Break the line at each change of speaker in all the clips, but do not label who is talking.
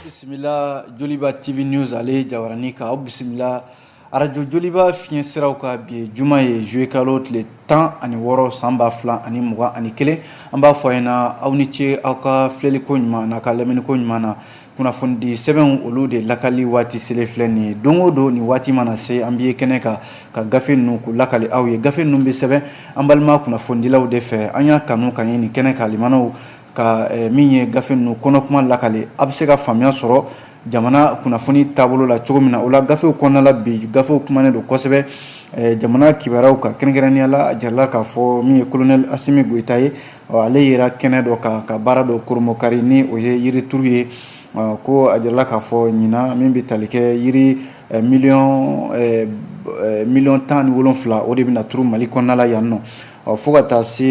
Bisimila Joliba TV News, ale jabaranin kan. Aw bisimila arajo Joliba fiɲɛ siraw kan. Bi juma ye, juillet kalo tile 16, san 2021. An b'a fɔ a ɲɛna, aw ni ce aw ka filɛliko ɲuman n'a ka lamɛnniko ɲuman na. Kunnafonidi sɛbɛnw, olu de lakali waati selen filɛ nin ye. Don o don, nin waati mana se, an bɛ kɛnɛ kan ka gafe ninnu k'u lakali aw ye. Gafe ninnu bɛ sɛbɛn an balima kunnafonidilaw de fɛ. An y'a kanu ka ye nin kɛnɛ kan, limanaw, ka min ye gafe ninnu kɔnɔkuma lakali, a bɛ se ka faamuya sɔrɔ jamana kunnafoni taabolo la cogo min na. O la, gafew kɔnɔna la bi, gafew kumanen don kosɛbɛ jamana kibaruyaw kan. Kɛrɛnkɛrɛnnenya la, a jirala k'a fɔ min ye colonel Asimi Goyita ye, ale yera kɛnɛ dɔ kan ka baara dɔ koromokari, ni o ye yirituru ye. Ko a jirala k'a fɔ ɲinan, min bɛ tali kɛ yiri miliyɔn 17, o de bɛna turu Mali kɔnɔna la yan nɔ. Fo ka taa se,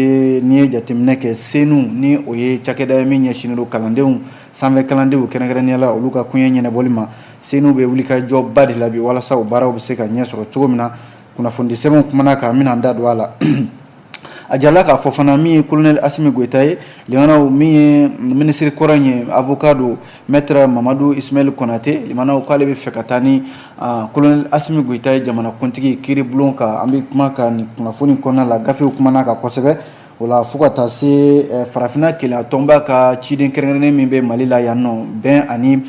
n'i ye jateminɛ kɛ, CENOU, ni o ye cakɛda ye min ɲɛsinnen don kalandenw, sanfɛ kalandenw, kɛrɛnkɛrɛnnenya la olu ka koɲɛ ɲɛnabɔli ma, CENOU bɛ wulikajɔba de la bi walasa o baaraw bɛ se ka ɲɛ sɔrɔ cogo min na. Kunnafoni sɛbɛnw kumana kan, an bɛna an da don a la. A jirala k'a fɔ fana, min ye colonel Asimi Goyita ye, limanaw, min ye minisiri kɔrɔ in ye, avocat don, maître Mamadu Ismaël Konate, limanaw, k'ale bɛ fɛ ka taa ni colonel Asimi Goyita ye jamanakuntigi kiiribulon kan. An bɛ kuma kan nin kunnafoni kɔnɔna la. Gafew kumana kan kosɛbɛ. O la, fo ka taa se Farafinna Kelenya Tɔnba ka ciden kɛrɛnkɛrɛnnen min bɛ Mali la yan nɔ, bɛn ani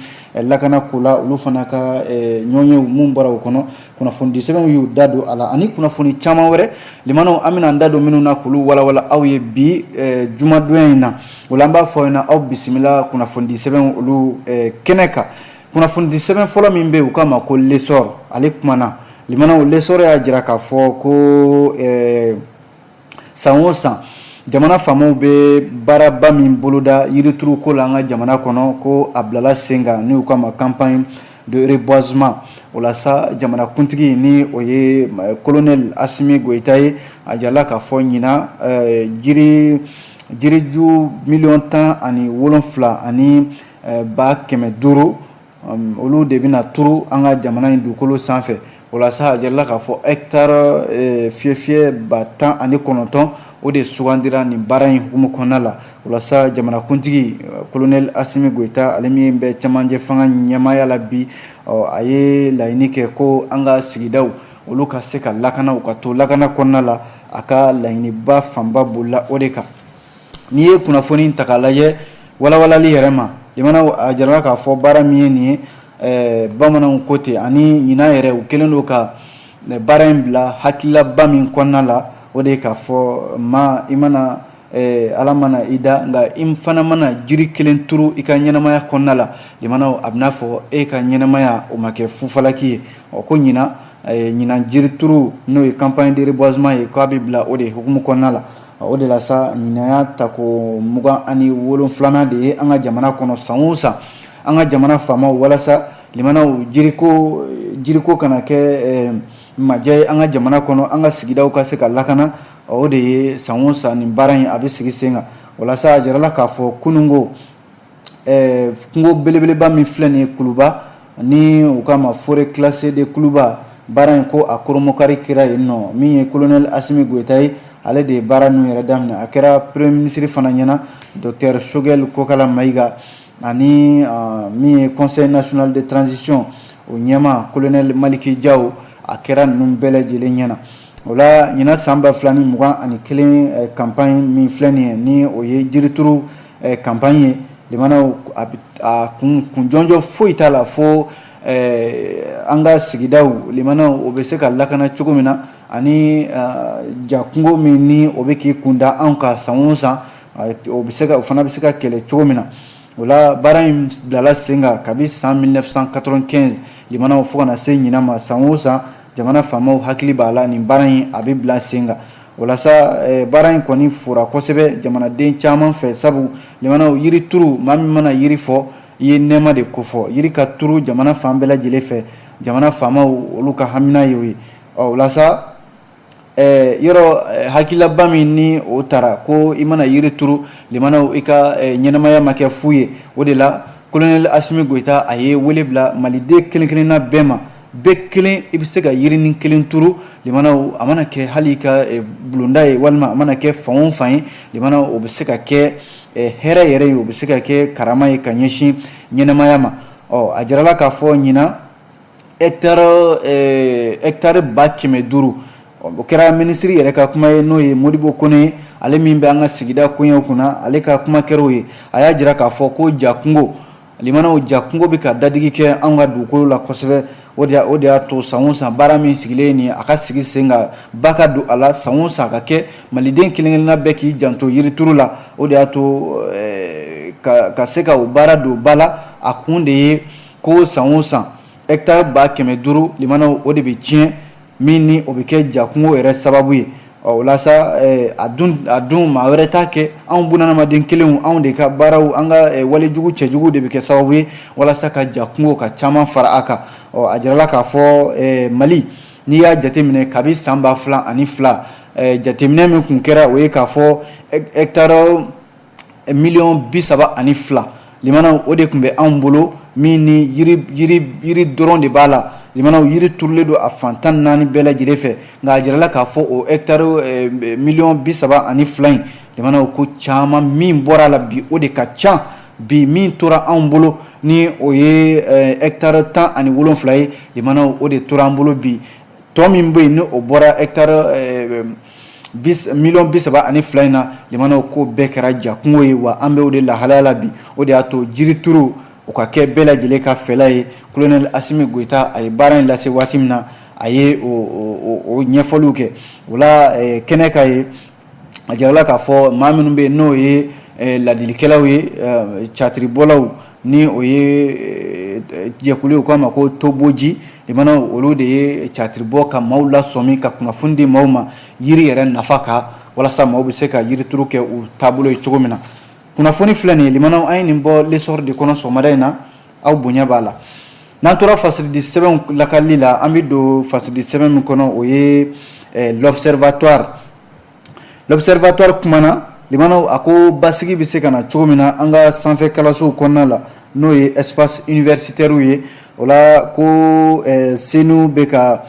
lakana ko la, olu fana ka ɲɔgɔnyew mun bɔra o kɔnɔ, kunnafoni sɛbɛnw y'u da don a la, ani kunnafoni caman wɛrɛ, limanaw, an bɛna an da don minnu na k'olu walawala aw ye bi jumadonya in na. O la, an b'a fɔ aw ɲɛna, aw bisimila kunnafoni sɛbɛnw olu kɛnɛ kan. Kunnafoni sɛbɛn fɔlɔ min bɛ yen, u k'a ma ko L'Essor, ale kumana. Limanaw, L'Essor y'a jira k'a fɔ ko san o san, jamana faamaw bɛ baaraba min boloda yirituruko la an ka jamana kɔnɔ, ko a bilala sen kan, n'u k'a ma campagne de reboisement. O la sa, jamanakuntigi, ni o ye colonel Asimi Goyita ye, a jirala k'a fɔ ɲinan, jiriju miliyɔn 17 ani 500,000, olu de bɛna turu an ka jamana in dugukolo sanfɛ. O la sa, a jirala k'a fɔ hectare fiyɛ fiyɛ 19,000, o de sugandira nin baara in hukumu kɔnɔna la. O la sa, jamanakuntigi colonel Asimi Goyita, ale min bɛ cɛmancɛ fanga ɲɛmaaya la bi, a ye laɲini kɛ ko an ka sigidaw, olu ka se ka lakana, u ka to lakana kɔnɔna la. A ka laɲiniba fanba bolila o de kan. N'i ye kunnafoni ta k'a lajɛ walawalali yɛrɛ ma, limanaw, a jirala k'a fɔ baara min ye nin ye, bamananw ko ten, ani ɲinan yɛrɛ, u kɛlen don ka baara in bila hakililaba min kɔnɔna la, o de ye k'a fɔ maa i mana Ala mana i da, nka i fana mana jiri kelen turu i ka ɲɛnamaya kɔnɔna la, limanaw, a bɛna fɔ e ka ɲɛnamaya, o ma kɛ fufalaki ye. Ɔ ko ɲinan jiri turu, n'o ye campagne de reboisement ye, k'a bɛ bila o de hukumu kɔnɔna la. O de la sa, ɲinan y'a tako 27nan de ye an ka jamana kɔnɔ. San o san, an ka jamana faamaw, walasa, limanaw, jiriko kana kɛ majɛ ye an ka jamana kɔnɔ, an ka sigidaw ka se ka lakana, o de ye san o san nin baara in a bɛ sigi sen kan. O la sa, a jirala k'a fɔ kununko, kungo belebeleba min filɛ nin ye Kuluba, ni u k'a ma forêt classée de Kuluba, baara in ko a koromokari kɛra yen nɔ. Min ye colonel Asimi Goyita ye, ale de ye baara ninnu yɛrɛ daminɛ. A kɛra premier ministre fana ɲɛna, docteur Choguel Kokala Mayiga, ani min ye Conseil national de transition o ɲɛmaa, colonel Maliki Jaw, a kɛra ninnu bɛɛ lajɛlen ɲɛna. O la, ɲinan san 2021 campagne min filɛ nin ye, ni o ye jirituru campagne ye, limanaw, a kun jɔnjɔn foyi t'a la fo an ka sigidaw, limanaw, o bɛ se ka lakana cogo min na, ani ja kungo min ni o bɛ k'i kunda anw ka san o san, o bɛ se ka, o fana bɛ se ka kɛlɛ cogo min na. O la, baara in bilala sen kan kabi san 1995, limanaw, fo ka na se ɲinan ma. San o san, jamana faamaw hakili b'a la, nin baara in a bɛ bila sen kan. O la sa, baara in kɔni fora kosɛbɛ jamanaden caman fɛ, sabu, limanaw, yiri turu, maa min mana yiri fɔ, i ye nɛɛma de kofɔ. Yiri ka turu jamana fan bɛɛ lajɛlen fɛ, jamana faamaw olu ka hamina ye o ye. Ɔ o la sa, yɔrɔ hakililaba min ni o taara ko i mana yiri turu, limanaw, i ka ɲɛnamaya ma kɛ fu ye, o de la colonel Asimi Goyita, a ye wele bila maliden kelen kelenna bɛɛ ma. Bɛɛ kelen, i bɛ se ka yirinin kelen turu, limanaw, a mana kɛ hali i ka bulonda ye, walima a mana kɛ fan o fan ye, limanaw, o bɛ se ka kɛ hɛrɛ yɛrɛ ye, o bɛ se ka kɛ karama ye ka ɲɛsin ɲɛnamaya ma. Ɔ, a jirala k'a fɔ ɲinan hectare 500,000. O kɛra minisiri yɛrɛ ka kuma ye, n'o ye Modibo Kone ye, ale min bɛ an ka sigida koɲɛw kunna, ale ka kuma kɛra ye. A y'a jira k'a fɔ ko jakungo, limanaw, jakungo bɛ ka dadigi kɛ an ka dugukolo la kosɛbɛ. O de y'a to san o san, baara min sigilen nin, a ka sigi sen kan, ba ka don a la san o san, ka kɛ maliden kelenkelenna bɛɛ k'i janto yirituru la. O de y'a to ka se ka o baara don ba la. A kun de ye ko san o san, hectare 500,000, limanaw, o de bɛ tiɲɛ, min ni o bɛ kɛ jakungo yɛrɛ sababu ye. Ɔ, o la sa, a dun maa wɛrɛ t'a kɛ, anw bunadamaden kelenw, anw de ka baaraw, an ka walejugu cɛjugu de bɛ kɛ sababu ye walasa ka jakungo ka caman fara a kan. Ɔ, a jirala k'a fɔ Mali, n'i y'a jateminɛ kabi san 2002, jateminɛ min tun kɛra, o ye k'a fɔ hectare miliyɔn 32, limanaw, o de tun bɛ anw bolo, min ni yiri dɔrɔn de b'a la. Limanaw, yiri turulen don a fan 14 bɛɛ lajɛlen fɛ. Nka a jirala k'a fɔ o hectare miliyɔn 32 in, limanaw, ko caman min bɔra a la bi, o de ka ca bi. Min tora anw bolo, ni o ye hectare 17 ye, limanaw, o de tora an bolo bi. Tɔ min bɛ yen, ni o bɔra hectare miliyɔn 32 in na, limanaw, ko bɛɛ kɛra jakungo ye. Wa an bɛ o de lahalaya la bi. O de y'a to jirituru, o ka kɛ bɛɛ lajɛlen ka fɛla ye. Colonel Assimi Goïta, a ye baara in lase waati min na, a ye o ɲɛfɔliw kɛ o la kɛnɛ ka ye. A jirala k'a fɔ maa minnu bɛ yen, n'o ye ladilikɛlaw ye, catiribɔlaw, ni o ye jɛkulu ye, u k'a ma ko Toboji, limanaw, olu de ye catiribɔ ka maaw lasɔmi, ka kunnafoni di maaw ma yiri yɛrɛ nafa kan, walasa maaw bɛ se ka yirituru kɛ u taabolo ye cogo min na. Kunnafoni filɛ nin ye, limanaw, an ye nin bɔ L'Essor de kɔnɔ sɔgɔmada in na. Aw bonya b'a la. N'an tora fasiridi sɛbɛnw lakalili la, an bɛ don fasiridi sɛbɛn min kɔnɔ, o ye L'Observatoire. L'Observatoire kumana, limanaw, a ko basigi bɛ se ka na cogo min na an ka sanfɛ kalansow kɔnɔna la, n'o ye espace universitaire ye. O la ko CENOU bɛ ka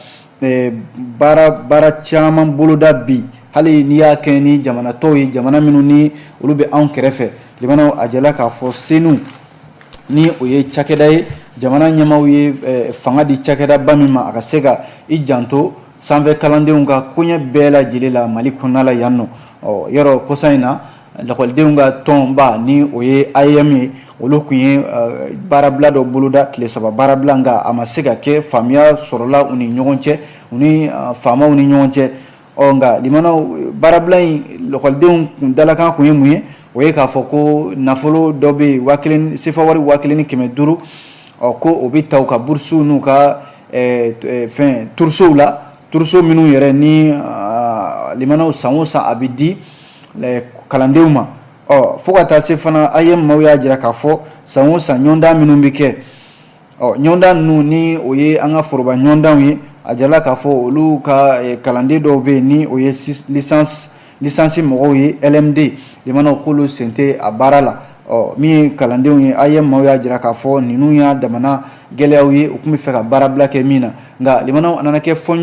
baara caman boloda bi, hali n'i y'a kɛ ni jamana tɔw ye, jamana minnu ni olu bɛ anw kɛrɛfɛ. Limanaw, a jɛla k'a fɔ CENOU, ni o ye cakɛda ye, jamana ɲɛmaaw ye fanga di cakɛdaba min ma, a ka se ka i janto sanfɛ kalandenw ka koɲɛ bɛɛ lajɛlen la Mali kɔnɔna la yan nɔ. Ɔ, yɔrɔ kɔsa in na, lakɔlidenw ka tɔnba, ni o ye AEEM ye, olu tun ye baarabila dɔ boloda, tile 3 baarabila, nka a ma se ka kɛ faamuya sɔrɔla u ni ɲɔgɔn cɛ, u ni faamaw ni ɲɔgɔn cɛ. Ɔ, nka limanaw, baarabila in, lakɔlidenw kun dalakan kun ye mun ye? O ye k'a fɔ ko nafolo dɔ bɛ yen, 1000 sefa wari, 1500. Ɔ, ko o bɛ ta u ka burusiw n'u ka fɛn trousseauw la, trousseau minnu yɛrɛ ni, limanaw, san o san a bɛ di kalandenw ma. Ɔ, fo ka taa se fana, AEEM maaw y'a jira k'a fɔ san o san, ɲɔgɔndan minnu bɛ kɛ, ɔ, ɲɔgɔndan ninnu, ni o ye an ka foroba ɲɔgɔndanw ye, a jirala k'a fɔ olu ka kalanden dɔw bɛ yen, ni o ye licence mɔgɔw ye, LMD, limanaw, k'olu sen tɛ a baara la. Ɔ, min ye kalandenw ye, AEEM maaw y'a jira k'a fɔ ninnu y'a damana gɛlɛyaw ye, u tun bɛ fɛ ka baarabila kɛ min na. Nka limanaw, a nana kɛ fɔ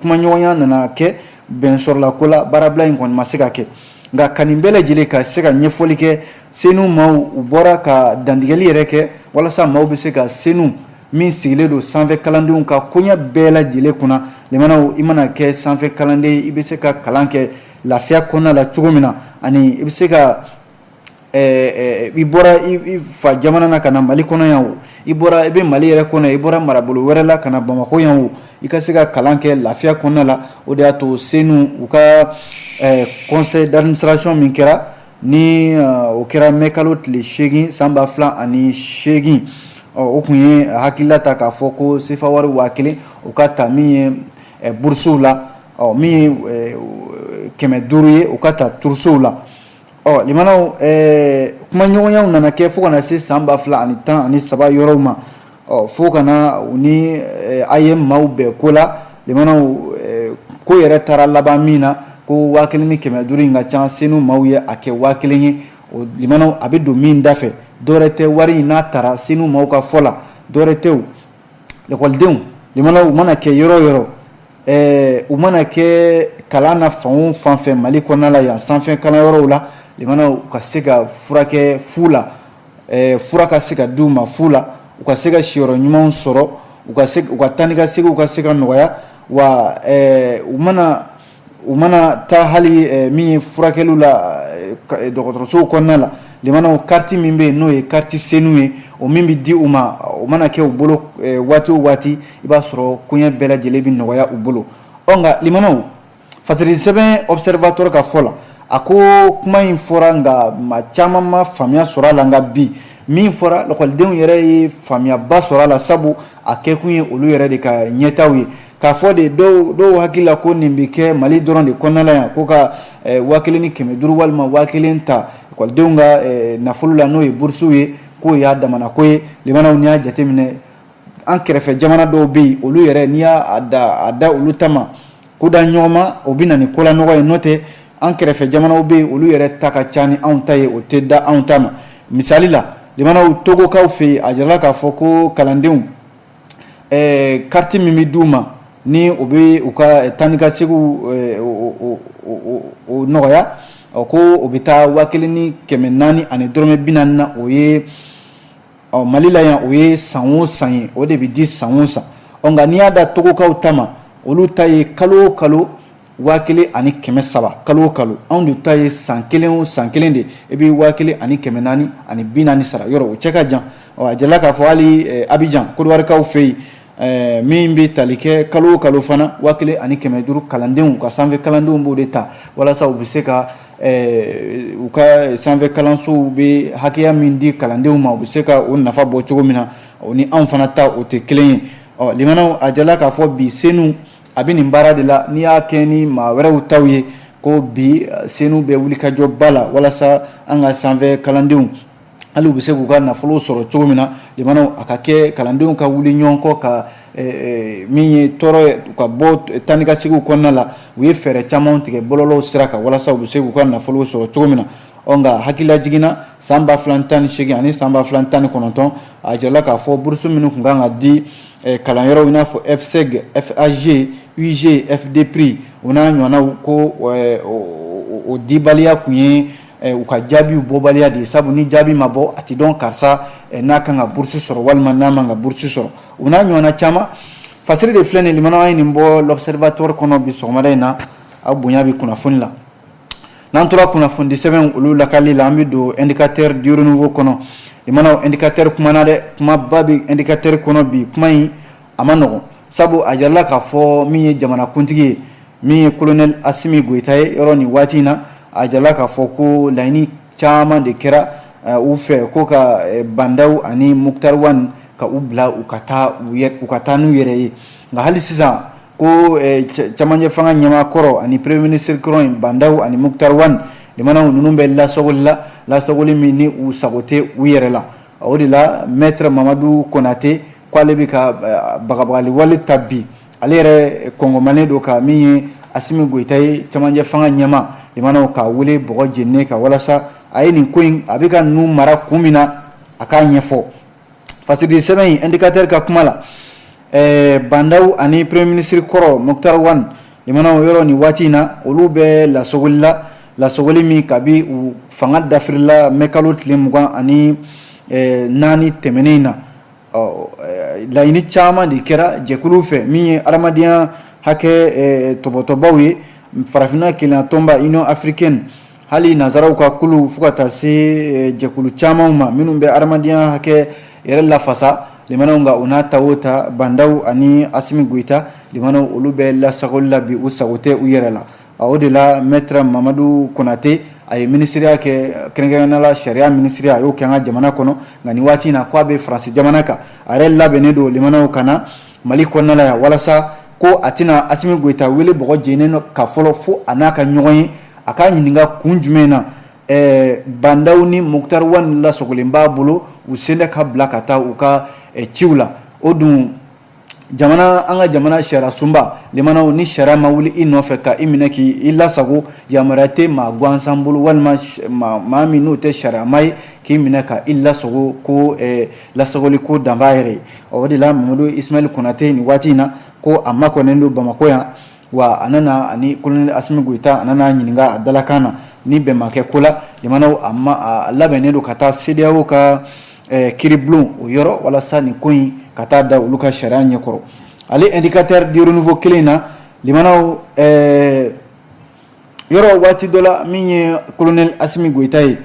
kumaɲɔgɔnya nana kɛ, bɛn sɔrɔla ko la, baarabila in kɔni ma se ka kɛ. Nka ka nin bɛɛ lajɛlen ka se ka ɲɛfɔli kɛ, CENOU maaw, u bɔra ka dantigɛli yɛrɛ kɛ walasa maaw bɛ se ka CENOU min sigilen don sanfɛ kalandenw ka koɲɛ bɛɛ lajɛlen kunna, limanaw, i mana kɛ sanfɛ kalanden, i bɛ se ka kalan kɛ lafiya kɔnɔna la cogo min na, ani i bɛ se ka i bɔra i fa jamana na ka na Mali kɔnɔ yan o, i bɔra i bɛ Mali yɛrɛ kɔnɔ, i bɔra marabolo wɛrɛ la ka na Bamakɔ yan o, i ka se ka kalan kɛ lafiya kɔnɔna la. O de y'a to CENOU, u ka conseil d'administration min kɛra, ni o kɛra mɛ kalo tile 8 san 2008, ɔ, o tun ye hakilila ta k'a fɔ ko sefa wari 1000, o ka ta min ye burusiw la, ɔ, min ye 500 ye, o ka ta trousseauw la. Ɔ, limanaw, kumaɲɔgɔnyaw nana kɛ fo ka na se san 2013 yɔrɔw ma. Ɔ, fo ka na u ni AEEM maaw bɛn ko la. Limanaw, ko yɛrɛ taara laban min na, ko 1500 in ka ca, CENOU maaw ye a kɛ 1000 ye. O, limanaw, a bɛ don min da fɛ, dɔwɛrɛ tɛ, wari in n'a taara, CENOU maaw ka fɔ la, dɔwɛrɛ tɛ o, lakɔlidenw, limanaw, u mana kɛ yɔrɔ o yɔrɔ, u mana kɛ kalan na fan o fan fɛ Mali kɔnɔna la yan, sanfɛ kalanyɔrɔw la, limanaw, ka se ka furakɛ fu la, fura ka se ka di u ma fu la. u ka se ka siyɔrɔ ɲumanw sɔrɔ, u ka se u ka taa ni ka seginw ka se ka nɔgɔya, wa u mana taa hali min ye furakɛliw la dɔgɔtɔrɔsow kɔnɔna la, limanaw, kariti min bɛ yen, n'o ye kariti SENU ye, o min bɛ di u ma, o mana kɛ u bolo waati o waati, i b'a sɔrɔ koɲɛ bɛɛ lajɛlen bɛ nɔgɔya u bolo. Ɔ nka limanaw, fasiri sɛbɛn Observateur ka fɔ la, a ko kuma in fɔra, nka maa caman ma faamuya sɔrɔ a la. Nka bi min fɔra, lakɔlidenw yɛrɛ ye faamuyaba sɔrɔ a la, sabu a kɛkun ye olu yɛrɛ de ka ɲɛtaaw ye. K'a fɔ de, dɔw hakili la ko nin bɛ kɛ Mali dɔrɔn de kɔnɔna la yan, ko ka 1500 walima 1000 ta ekɔlidenw ka nafolo la, n'o ye burusiw ye, k'o y'a damana ko ye. Limanaw, n'i y'a jateminɛ, an kɛrɛfɛ jamana dɔw bɛ yen, olu yɛrɛ, n'i y'a da a da olu ta ma ko da ɲɔgɔn ma, o bɛ na ni kolanɔgɔ ye. N'o tɛ, an kɛrɛfɛ jamanaw bɛ yen, olu yɛrɛ ta ka ca ni anw ta ye, o tɛ da anw ta ma. Misali la, limanaw, Togokaw fɛ yen, a jirala k'a fɔ ko kalandenw kariti min bɛ d'u ma, ni o bɛ u ka taa ni ka seginw o nɔgɔya, ko o bɛ taa 1400 ani dɔrɔmɛ 40 na. O ye ɔ Mali la yan, o ye san o san ye, o de bɛ di san o san. Ɔ nka n'i y'a da Togokaw ta ma, olu ta ye kalo o kalo 1300, kalo o kalo. Anw de ta ye san kelen o san kelen de, i bɛ 1440 sara. Yɔrɔ o cɛ ka jan. Ɔ a jirala k'a fɔ hali Abijan, Kodiwarikaw fɛ yen, min bɛ tali kɛ kalo o kalo fana 1500, kalandenw ka sanfɛ kalandenw b'o de ta, walasa u bɛ se ka u ka sanfɛ kalansow bɛ hakɛya min di kalandenw ma, u bɛ se ka o nafa bɔ cogo min na. O ni anw fana ta, o tɛ kelen ye. Ɔ limanaw, a jirala k'a fɔ bi SENU a bɛ nin baara de la. N'i y'a kɛ ni maa wɛrɛw taw ye, ko bi SENU bɛ wulikajɔba la walasa an ka sanfɛ kalandenw, hali u bɛ se k'u ka nafolo sɔrɔ cogo min na. Limanaw, a ka kɛ kalandenw ka wuli ɲɔgɔn kɔ ka min ye tɔɔrɔ ye, u ka bɔ taa ni ka seginw kɔnɔna la. U ye fɛɛrɛ caman tigɛ bɔlɔlɔw sira kan walasa u bɛ se k'u ka nafolo sɔrɔ cogo min na. Ɔ nka hakilila jiginna, san 2018 ani san 2019, a jirala k'a fɔ burusu minnu tun kan ka di kalanyɔrɔw, i n'a fɔ FSEG, FAG, UG, FDPRI, o n'a ɲɔgɔnnaw, ko o dibaliya tun ye u ka jaabiw bɔbaliya de ye, sabu ni jaabi ma bɔ, a tɛ dɔn karisa n'a kan ka burusu sɔrɔ walima n'a man ka burusu sɔrɔ, o n'a ɲɔgɔnna caman. Fasiri de filɛ nin, limanaw, ye nin bɔ L'Observateur kɔnɔ bi sɔgɔmada in na. Aw bonya bɛ kunnafoni la. N'an tora kunnafoni sɛbɛn olu lakali la, an bɛ don Indicateur du Renouveau kɔnɔ. Limanaw, Indicateur kumana dɛ, kumaba bɛ Indicateur kɔnɔ bi. Kuma in a ma nɔgɔn, sabu a jirala k'a fɔ min ye jamanakuntigi ye, min ye colonel Asimi Goyita ye, yɔrɔ nin waati in na, a jirala k'a fɔ ko laɲini caman de kɛra u fɛ ko ka Bah N'Daw ani Moctar Ouane ka u bila u ka taa n'u yɛrɛ ye. Nka hali sisan ko camancɛ fanga ɲɛmaa kɔrɔ ani premier ministre kɔrɔ in, Bah N'Daw ani Moctar Ouane, limanaw, ninnu bɛ lasagoli la, lasagoli min ni u sago tɛ u yɛrɛ la. O de la, maître Mamadu Konate ko ale bɛ ka bagabagali wale ta bi. Ale yɛrɛ kɔngɔmanen don ka min ye Asimi Goyita ye, camancɛ fanga ɲɛmaa, limanaw, k'a wele bɔgɔ jeninen kan, walasa a ye nin ko in, a bɛ ka ninnu mara kun min na, a k'a ɲɛfɔ. Fasiri sɛbɛn in Indicateur ka kuma la, Bah N'Daw ani premier ministre kɔrɔ Moctar Ouane, limanaw, yɔrɔ nin waati in na, olu bɛ lasogoli la, lasogoli min kabi u fanga dafirila mɛ kalo tile 24 tɛmɛnen in na. Laɲini caman de kɛra jɛkulu fɛ, min ye adamadenya hakɛ tɔbɔtɔbaw ye, farafinna kelenya tɔnba, Union africaine, hali nanzaraw ka kulu, fo ka taa se jɛkulu caman ma minnu bɛ adamadenya hakɛ yɛrɛ lafasa. Limanaw, nka u n'a ta o ta, Bah N'Daw ani Asimi Goyita, limanaw, olu bɛ lasagoli la bi, u sago tɛ u yɛrɛ la. O de la, maître Mamadu Konate, a ye minisiriya kɛ, kɛrɛnkɛrɛnnenya la sariya minisiriya, a y'o kɛ an ka jamana kɔnɔ. Nka nin waati in na, k'a bɛ Faransi jamana kan, a yɛrɛ labɛnnen don, limanaw, ka na Mali kɔnɔna la yan, walasa ko a tɛna Asimi Goyita wele bɔgɔ jeninen ka fɔlɔ fo a n'a ka ɲɔgɔn ye, a k'a ɲininka kun jumɛn na Bah N'Daw ni Moctar Ouane lasagolen b'a bolo, u sen tɛ ka bila ka taa u ka ciw la. O dun jamana, an ka jamana sariya sunba, limanaw, ni sariya ma wuli i nɔfɛ ka i minɛ k'i lasago, yamaruya tɛ maa gansan bolo walima maa min n'o tɛ sariya ma ye k'i minɛ ka i lasago, ko lasagoli ko dan b'a yɛrɛ ye. O de la, Mamadu Ismaël Konate, nin waati in na, ko a makɔnnen don Bamakɔ yan, wa a nana ani colonel Asimi Goyita, a nana ɲininka a dalakan na. Ni bɛn ma kɛ ko la, limanaw, a ma a labɛnnen don ka taa CEDEAO ka kiiribulon o yɔrɔ walasa nin ko in ka taa da olu ka sariya ɲɛkɔrɔ. Ale Indicateur du Renouveau kelen in na, limanaw, yɔrɔ waati dɔ la, min ye colonel Asimi Goyita ye,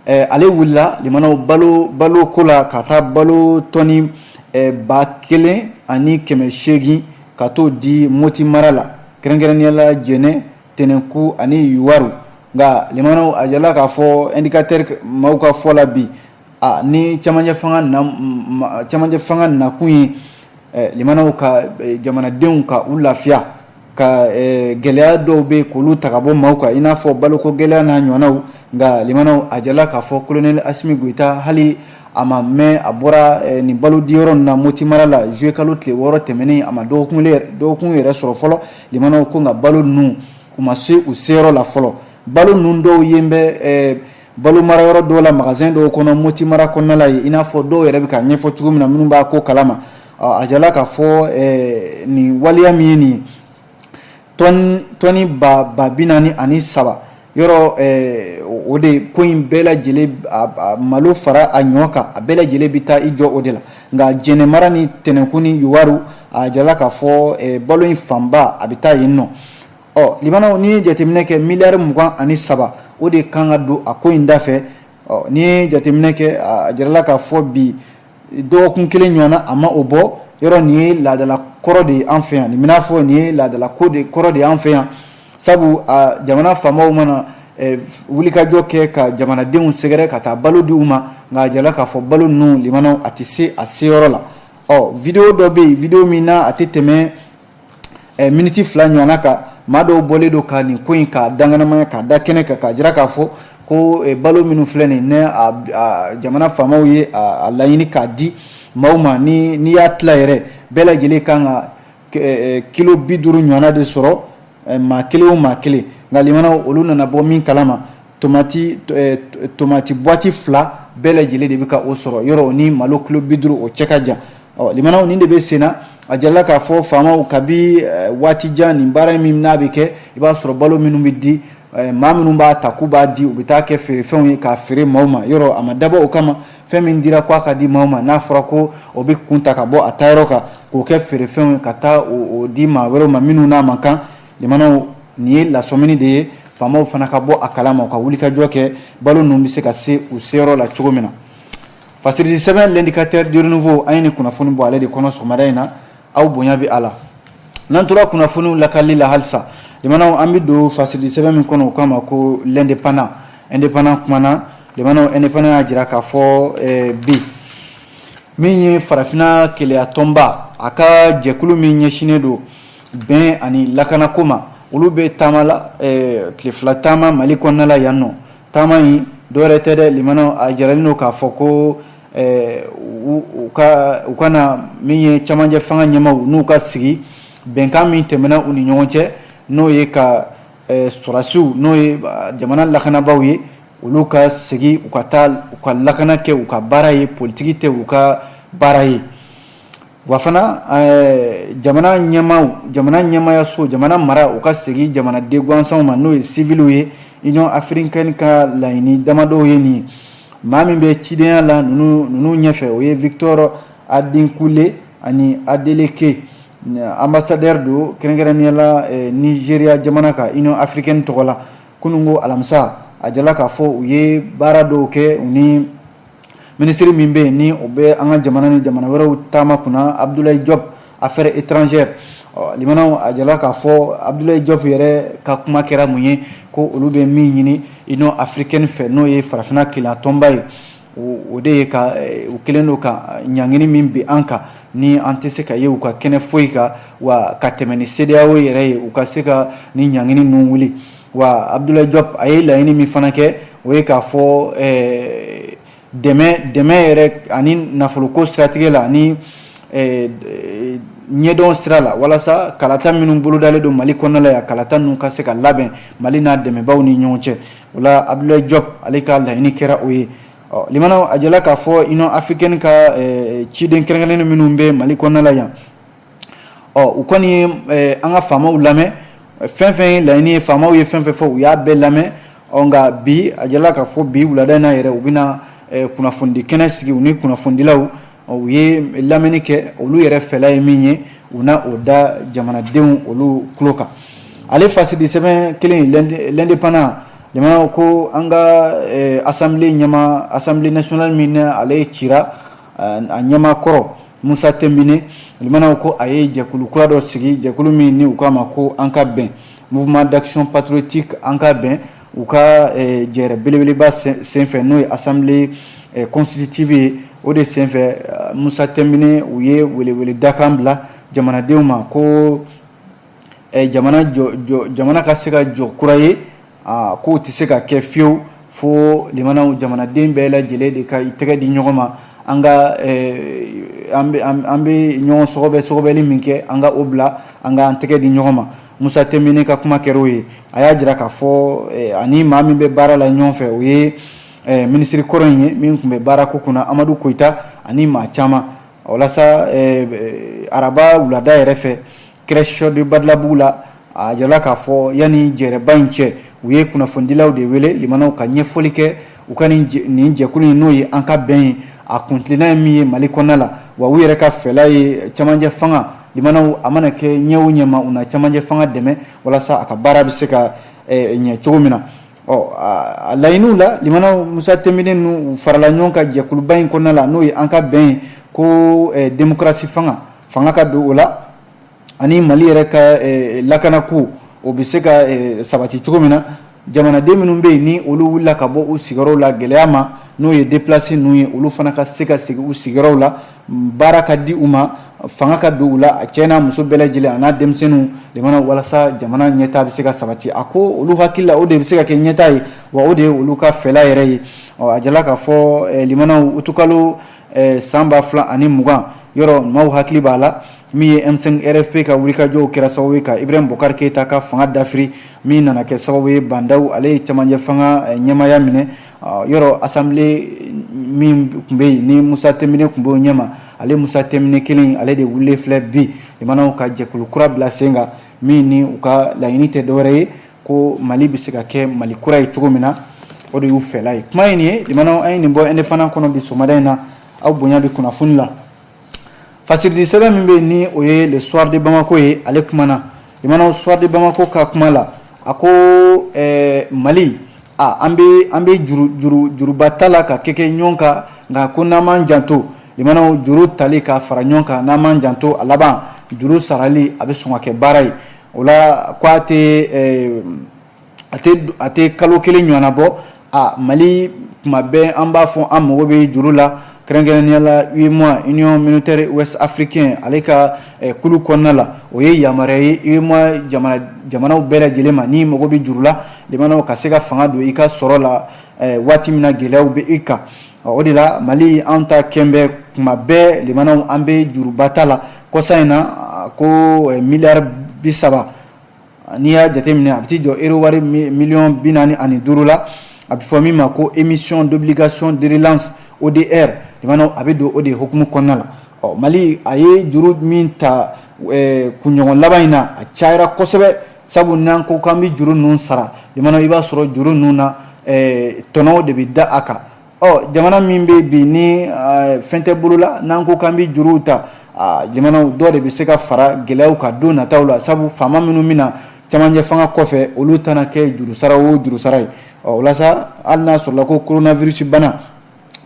ale wulila, limanaw, balo ko la, ka taa balo tɔni 1800 ka t'o di Moti mara la, kɛrɛnkɛrɛnnenya la Jɛnɛ, Tɛnɛnku ani Yuwaru. Nka limanaw, a jirala k'a fɔ Indicateur maaw ka fɔ la bi, a ni camancɛ fanga nakun ye, limanaw, ka jamanadenw ka u lafiya, ka gɛlɛya dɔw bɛ k'olu ta ka bɔ maaw kan, i n'a fɔ baloko gɛlɛya n'a ɲɔgɔnnaw. Nka limanaw, a jirala k'a fɔ colonel Asimi Goyita, hali a ma mɛn a bɔra nin balo diyɔrɔ na Moti mara la juillet kalo tile 6 tɛmɛnen, a ma dɔgɔkun yɛrɛ sɔrɔ fɔlɔ, limanaw, ko nka balo ninnu u ma se u seyɔrɔ la fɔlɔ. Balo ninnu dɔw yen bɛ balo mara yɔrɔ dɔw la, magasin dɔw kɔnɔ Moti mara kɔnɔna la yen, i n'a fɔ dɔw yɛrɛ bɛ ka ɲɛfɔ cogo min na, minnu b'a ko kalama. A jirala k'a fɔ nin waleya min ye nin ye, tɔni 43000 yɔrɔ, o de ko in bɛɛ lajɛlen, malo fara a ɲɔ kan, a bɛɛ lajɛlen bɛ taa i jɔ o de la. Nka Jɛnɛ mara ni Tɛnɛnkun ni Yuwaru, a jirala k'a fɔ balo in fanba a bɛ taa yen nɔ. Ɔ limanaw, n'i ye jateminɛ kɛ, miliyari 23, o de kan ka don a ko in da fɛ. Ɔ n'i ye jateminɛ kɛ, a jirala k'a fɔ bi, dɔgɔkun kelen ɲɔgɔn na, a ma o bɔ. Yɔrɔ nin ye laadala kɔrɔ de ye an fɛ yan, nin bɛna fɔ nin ye laadala ko de kɔrɔ de ye an fɛ yan, sabu a jamana faamaw mana wulikajɔ kɛ ka jamanadenw sɛgɛrɛ ka taa balo di u ma, nka a jirala k'a fɔ balo ninnu, limanaw, a tɛ se a seyɔrɔ la. Ɔ vidéo dɔ bɛ yen, vidéo min na a tɛ tɛmɛ miniti 2 ɲɔgɔnna kan, maa dɔw bɔlen don ka nin ko in k'a danganamaya, k'a da kɛnɛ kan, k'a jira k'a fɔ ko balo minnu filɛ nin ne jamana faamaw ye a laɲini k'a di maaw ma, ni n'i y'a tila yɛrɛ, bɛɛ lajɛlen kan ka kilo 50 ɲɔgɔnna de sɔrɔ, maa kelen o maa kelen. Nka limanaw, olu nana bɔ min kalama, tomati boîte 2 bɛɛ lajɛlen de bɛ ka o sɔrɔ. Yɔrɔ ni malo kilo 50, o cɛ ka jan. Ɔ limanaw, nin de bɛ sen na. A jirala k'a fɔ faamaw kabi waati jan, nin baara min n'a bɛ kɛ, i b'a sɔrɔ balo minnu bɛ di, maa minnu b'a ta k'u b'a di, u bɛ taa kɛ feerefɛnw ye k'a feere maaw ma. Yɔrɔ a ma dabɔ o kama. Fɛn min dira k'a ka di maaw ma, n'a fɔra ko o bɛ kun ta ka bɔ a taayɔrɔ kan k'o kɛ feerefɛnw ye ka taa o di maa wɛrɛw ma minnu n'a man kan, limanaw, nin ye lasɔmini de ye. Faamaw fana ka bɔ a kalama, u ka wulikajɔ kɛ, balo ninnu bɛ se ka se u seyɔrɔ la cogo min na. Fasiridi sɛbɛn L'Indicateur du Renouveau, an ye nin kunnafoni bɔ ale de kɔnɔ sɔgɔmada in na. Aw bonya bɛ a la. N'an tora kunnafoniw lakalili la halisa, limanaw, an bɛ don fasiridi sɛbɛn min kɔnɔ, o k'a ma ko L'Indépendant. Indépendant kumana, limanaw, Indépendant y'a jira k'a fɔ bi, min ye Farafinna Kelenya Tɔnba, a ka jɛkulu min ɲɛsinnen don bɛn ani lakanako ma, olu bɛ taama la, tile 2 taama Mali kɔnɔna la yan nɔ. Taama in dɔwɛrɛ tɛ dɛ, limanaw, a jiralen don k'a fɔ ko u ka na min ye camancɛ fanga ɲɛmaaw n'u ka sigi bɛnkan min tɛmɛna u ni ɲɔgɔn cɛ, n'o ye ka sɔrɔdasiw, n'o ye jamana lakanabaaw ye, olu ka segin u ka taa u ka lakana kɛ u ka baara ye, politiki tɛ u ka baara ye. Wa fana jamana ɲɛmaaw, jamana ɲɛmaayaso, jamana mara, u ka segin jamanaden gansanw ma, n'o ye civiliw ye. Union africaine ka laɲini damadɔw ye nin ye. Maa min bɛ cidenya la ninnu ɲɛfɛ, o ye Victor Adekunle ani Adeleke, ambassadeur don kɛrɛnkɛrɛnnenya la Nigeria jamana ka Union africaine tɔgɔ la. Kununko alamisa, a jala k'a fɔ u ye baara dɔw kɛ u ni minisiri min bɛ yen, ni o bɛ an ka jamana ni jamana wɛrɛw taama kunna, Abdoulaye Diop, affaires étrangères. Limanaw, a jala k'a fɔ Abdoulaye Diop yɛrɛ ka kuma kɛra mun ye, ko olu bɛ min ɲini Union africaine fɛ, n'o ye Farafinna Kelenya Tɔnba ye, o de ye ka u kɛlen don ka ɲangini min bin an kan, ni an tɛ se ka ye u ka kɛnɛ foyi kan, wa ka tɛmɛ ni CEDEAO yɛrɛ ye, u ka se ka ni ɲangini ninnu wuli. Wa Abdoulaye Diop, a ye laɲini min fana kɛ, o ye k'a fɔ dɛmɛ yɛrɛ ani nafoloko siratigɛ la ani ɲɛdɔn sira la, walasa kalata minnu bolodalen don Mali kɔnɔna la yan, kalata ninnu ka se ka labɛn Mali n'a dɛmɛbaaw ni ɲɔgɔn cɛ. O la, Abdoulaye Diop, ale ka laɲini kɛra o ye. Ɔ limanaw, a jala k'a fɔ Union africaine ka ciden kɛrɛnkɛrɛnnen minnu bɛ Mali kɔnɔna la yan, ɔ u kɔni ye an ka faamaw lamɛn. Fɛn fɛn ye laɲini ye, faamaw ye fɛn fɛn fɔ, u y'a bɛɛ lamɛn. Ɔ nka bi, a jala k'a fɔ bi wulada in na yɛrɛ, u bɛna kunnafonidi kɛnɛ sigi u ni kunnafonidilaw u ye lamɛnni kɛ, olu yɛrɛ fɛla ye min ye, u na o da jamanadenw olu tulo kan. Ale fasidi sɛbɛn kelen, L'Indépendant, limanaw, ko an ka assemblée ɲɛma, Assemblée nationale min ale cira, a ɲɛmaa kɔrɔ Musa Tɛnbine, limanaw, ko a ye jɛkulu kura dɔ sigi, jɛkulu min ni u k'a ma ko An ka bɛn, Mouvement d'action patriotique An ka bɛn. U ka jɛrɛ belebeleba senfɛ, n'o ye assemblée constitutive ye, o de senfɛ Musa Tɛnbine u ye welewele dakan bila jamanadenw ma ko jamana jamana ka se ka jɔ kura ye, k'o tɛ se ka kɛ fiyewu fo, limanaw, jamanaden bɛɛ lajɛlen de ka i tɛgɛ di ɲɔgɔn ma. An ka an bɛ ɲɔgɔn sɔgɔbɛ sɔgɔbɛli min kɛ, an ka o bila, an ka an tɛgɛ di ɲɔgɔn ma. Musa Tɛnbine ka kuma kɛra o ye. A y'a jira k'a fɔ ani maa min bɛ baara la ɲɔgɔn fɛ, o ye minisiri kɔrɔ in ye min tun bɛ baara ko kunna, Amadu Koyita, ani maa caman. Walasa araba wulada yɛrɛ fɛ, crèche de Badalabugu la, a jirala k'a fɔ yanni jɛrɛba in cɛ, u ye kunnafonidilaw de wele, limanaw, ka ɲɛfɔli kɛ u ka nin jɛkulu in, n'o ye An ka bɛn ye, a kuntilenna ye min ye Mali kɔnɔna la, wa u yɛrɛ ka fɛla ye camancɛ fanga, limanaw, a mana kɛ ɲɛ o ɲɛ ma, u na camancɛ fanga dɛmɛ walasa a ka baara bɛ se ka ɲɛ cogo min na. Ɔ a laɲiniw la, limanaw, Musa Tɛnbine ninnu u farala ɲɔgɔn kan jɛkuluba in kɔnɔna la, n'o ye An ka bɛn ye, ko démocratie fanga ka don o la, ani Mali yɛrɛ ka lakanako o bɛ se ka sabati cogo min na, jamanaden minnu bɛ yen ni olu wulila ka bɔ u sigiyɔrɔw la gɛlɛya ma, n'o ye déplacé ninnu ye, olu fana ka se ka segin u sigiyɔrɔw la, baara ka di u ma, fanga ka don u la, a cɛ n'a muso bɛɛ lajɛlen a n'a denmisɛnninw, limanaw, walasa jamana ɲɛtaa bɛ se ka sabati. A ko olu hakili la, o de bɛ se ka kɛ ɲɛtaa ye, wa o de ye olu ka fɛla yɛrɛ ye. Ɔ a jala k'a fɔ, limanaw, utukalo san 2020 yɔrɔ, maaw hakili b'a la, min ye M5 RFP ka wulikajɔw kɛra sababu ye ka Ibrahim Boubacar Keita ka fanga dafiri, min nana kɛ sababu ye Bah N'Daw ale ye camancɛ fanga ɲɛmaaya minɛ. Yɔrɔ assemblée min tun bɛ yen ni Musa Tɛnbine tun b'o ɲɛma, ale Musa Tɛnbine kelen, ale de wulilen filɛ bi, limanaw, ka jɛkulu kura bila sen kan, min ni u ka laɲini tɛ dɔwɛrɛ ye ko Mali bɛ se ka kɛ Mali kura ye cogo min na. O de y'u fɛla ye. Kuma ye nin ye, limanaw, an ye nin bɔ Indépendant kɔnɔ bi sɔgɔmada in na. Aw bonya bɛ kunnafoni la. Fasiridi sɛbɛn min bɛ yen ni o ye Le Soir de Bamako ye, ale kumana, limanaw. Soir de Bamako ka kuma la, a ko Mali a an bɛ juruba ta la ka kɛ ɲɔgɔn kan, nka ko n'an m'an janto, limanaw, juru tali ka fara ɲɔgɔn kan, n'an m'an janto, a laban juru sarali a bɛ sɔn ka kɛ baara ye. O la ko a tɛ kalo kelen ɲɔgɔnna bɔ, a Mali tuma bɛɛ an b'a fɔ an mago bɛ juru la, kɛrɛnkɛrɛnnenya la UEMOA, Union monétaire ouest africain, ale ka kulu kɔnɔna la. O ye yamaruya ye UEMOA jamanaw bɛɛ lajɛlen ma, n'i mago bɛ juru la, limanaw, ka se ka fanga don i ka sɔrɔ la waati min na gɛlɛyaw bɛ i kan. O de la Mali an ta kɛn bɛ tuma bɛɛ, limanaw, an bɛ juruba ta la. Kɔsa in na ko miliyari 30, n'i y'a jateminɛ, a bɛ t'i jɔ euro wari miliyɔn 45 la. A bɛ fɔ min ma ko émission d'obligation de relance, ODR, limanaw, a bɛ don o de hukumu kɔnɔna la. Ɔ Mali a ye juru min ta kunɲɔgɔn laban in na, a cayara kosɛbɛ, sabu n'an ko k'an bɛ juru ninnu sara, limanaw, i b'a sɔrɔ juru ninnu na tɔnɔw de bɛ da a kan. Ɔ jamana min bɛ bi ni fɛn tɛ bolo la, n'an ko k'an bɛ juruw ta, jamanaw dɔ de bɛ se ka fara gɛlɛyaw kan don nataw la, sabu faama minnu bɛ na camancɛ fanga kɔfɛ, olu tɛna kɛ juru sara o juru sara ye. Ɔ o la sa, hali n'a sɔrɔla ko coronavirus bana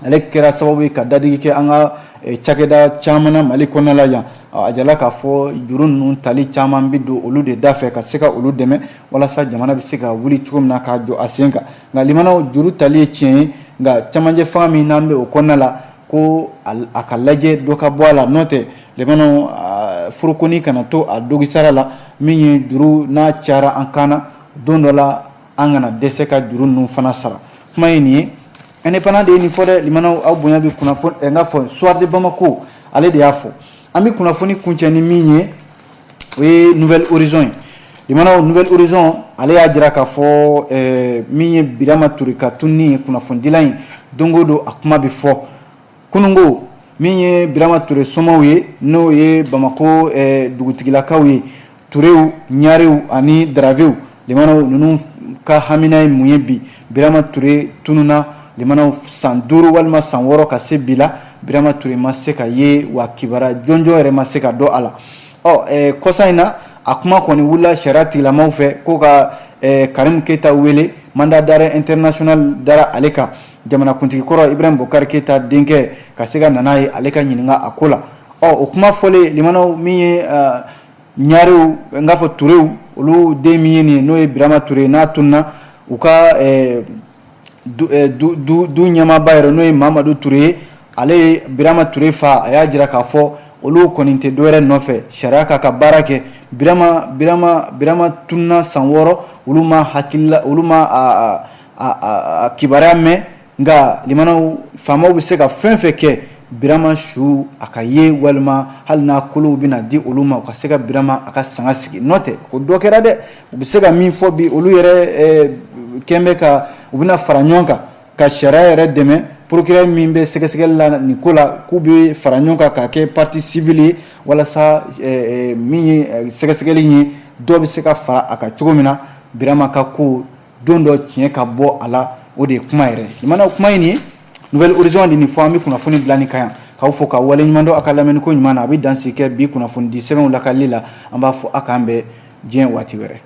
ale kɛra sababu ye ka dadigi kɛ an ka cakɛda caman na Mali kɔnɔna la yan, a jala k'a fɔ juru ninnu tali caman bɛ don olu de da fɛ ka se ka olu dɛmɛ walasa jamana bɛ se ka wuli cogo min na k'a jɔ a sen kan. Nka limanaw, juru tali ye tiɲɛ ye, nka camancɛ fanga min n'an bɛ o kɔnɔna la, ko a ka lajɛ dɔ ka bɔ a la, n'o tɛ, limanaw, forokoni kana to a dogisara la. Min ye juru n'a cayara an kan na, don dɔ la an kana dɛsɛ ka juru ninnu fana sara. Kuma ye nin ye, Indépendant de ye nin fɔ dɛ, limanaw. Aw bonya bɛ kunnafoni n ka fɔ Soir de Bamako, ale de y'a fɔ. An bɛ kunnafoni kuncɛ ni min ye, o ye Nouvel Horizon ye. Limanaw, Nouvel Horizon ale y'a jira k'a fɔ min ye Birama Ture ka tununi ye, kunnafonidila in, don o don a kuma bɛ fɔ. Kununko min ye Birama Ture somaw ye, n'o ye Bamako dugutigilakaw ye, Turew, Ɲarew ani Daravew, limanaw, ninnu ka hamina ye mun ye bi? Birama Ture tununa. Limanaw, san 5 walima san 6 ka se bi la, Birama Ture ma se ka ye, wa kibaruya jɔnjɔn yɛrɛ ma se ka dɔn a la. Ɔ kɔsa in na, a kuma kɔni wulila sariya tigilamaw fɛ ko ka Karim Keyita wele, mandat d'arrêt international dara ale kan, jamanakuntigi kɔrɔ Ibrahim Boubacar Keyita denkɛ, ka se ka na n'a ye, ale ka ɲininka a ko la. Ɔ o kuma fɔlen, limanaw, min ye ɲarew, n k'a fɔ Turew, olu den min ye nin ye, n'o ye Birama Ture, n'a tununna, u ka du ɲɛmaaba yɛrɛ, n'o ye Mamadu Ture ye, ale ye Birama Ture fa, a y'a jira k'a fɔ olu kɔni tɛ dɔwɛrɛ nɔfɛ, sariya k'a ka baara kɛ. Birama tununna san 6, olu ma hakilila, olu ma a kibaruya mɛn. Nka limanaw, faamaw bɛ se ka fɛn fɛn kɛ Birama su a ka ye, walima hali n'a kolow bɛna di olu ma, u ka se ka Birama a ka sanga sigi. N'o tɛ, ko dɔ kɛra dɛ. U bɛ se ka min fɔ bi, olu yɛrɛ kɛn bɛ ka u bɛna fara ɲɔgɔn kan ka sariya yɛrɛ dɛmɛ, procureur min bɛ sɛgɛsɛgɛli la nin ko la, k'u bɛ fara ɲɔgɔn kan k'a kɛ partie civile ye, walasa min ye sɛgɛsɛgɛli ye, dɔ bɛ se ka fara a kan cogo min na, Birama ka ko don dɔ tiɲɛ ka bɔ a la. O de ye kuma yɛrɛ ye. Limanaw, kuma in ye Nouvel Horizon de nin fɔ. An bɛ kunnafoni bila nin kan yan, k'aw fo ka waleɲuman dɔn aw ka lamɛnni ko ɲuman na. A bɛ dan sigi kɛ bi kunnafoni di sɛbɛnw lakalili la. An b'a fɔ aw k'an bɛn diɲɛ waati wɛrɛ.